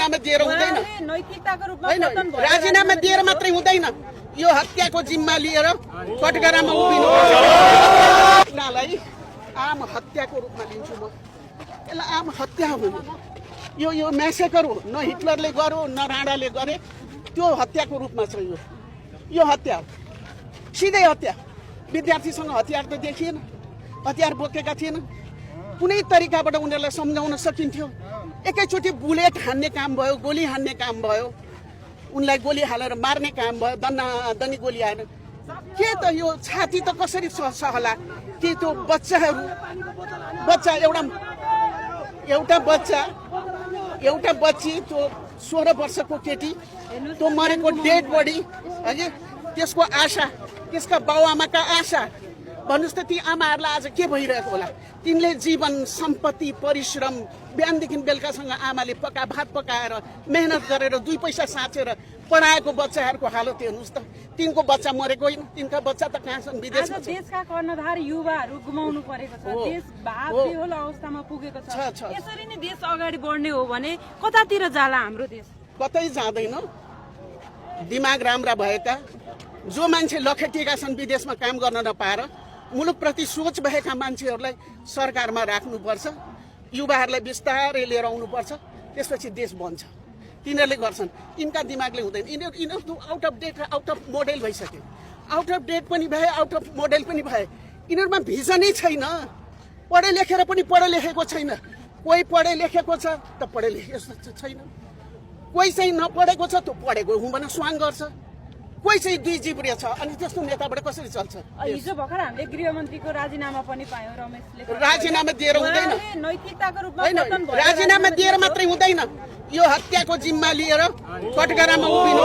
राजीनामा दिएर हुँदैन नैतिकताको रूपमा होइन पतन भयो। राजीनामा दिएर मात्रै हुँदैन यो हत्याको जिम्मा लिएर कटघरामा उभिनु उनीहरूलाई आम हत्याको रूपमा लिन्छु म यसलाई आम हत्या हो यो म्यासेकर हो न हिटलरले गर्यो न राणाले गरे त्यो हत्याको रूपमा छ यो हत्या हो सिधै हत्या विद्यार्थीसँग हतियार त देखिएन हतियार बोकेका थिएन कुनै तरिकाबाट उनीहरूलाई सम्झाउन सकिन्थ्यो एकैचोटि बुलेट हान्ने काम भयो गोली हान्ने काम भयो उनलाई गोली हालेर मार्ने काम भयो दन्नी गोली हालेर के त यो छाती त कसरी सहला कि त्यो बच्चा एउटा बच्ची त्यो 16 वर्षको केटी त्यो मरेको डेड बडी हजुर त्यसको आशा त्यसका बाउआमाका आशा भन्नुहोस् त ती आमाहरूलाई आज के भइरहेको होला तिनले जीवन सम्पत्ति परिश्रम बिहानदेखि बेलुकासँग आमाले भात पकाएर मेहनत गरेर 2 पैसा साँचेर पढाएको बच्चाहरूको हालत हेर्नुहोस् त तिनको बच्चा मरेको होइन तिनका बच्चा त कहाँ छन् विदेशमा देशका कर्णधार युवाहरू गुमाउनु परेको छ देश बेहोल अवस्थामा पुगेको छ यसरी नै देश अगाडि बढ्ने हो भने कतातिर जाला हाम्रो देश कतै जाँदैन दिमाग राम्रा भएका जो मान्छे लखेटिएका छन् विदेशमा काम गर्न नपाएर मुलुकप्रति सोच भएका मान्छेहरूलाई सरकारमा राख्नुपर्छ युवाहरूलाई बिस्तारै लिएर आउनुपर्छ त्यसपछि देश बन्छ तिनीहरूले गर्छन् यिनका दिमागले हुँदैन यिनीहरू आउट अफ डेट र आउट अफ मोडेल भइसक्यो आउट अफ डेट पनि भए आउट अफ मोडेल पनि भए यिनीहरूमा भिजनै छैन पढे लेखेर पनि पढे लेखेको छैन कोही पढे लेखेको छ त पढे लेखेको छैन कोही चाहिँ नपढेको छ त्यो पढेको हुँ भने स्वाङ गर्छ कोही चाहिँ 2 जिब्रे छ अनि त्यस्तो नेताबाट कसरी चल्छ हिजो भर्खर हामीले गृहमन्त्रीको राजीनामा पनि पायौँ रमेशले राजीनामा दिएर हुँदैन नैतिकताको रूपमा पतन भयो राजीनामा दिएर मात्रै हुँदैन यो हत्याको जिम्मा लिएर कटघरामा उभिनु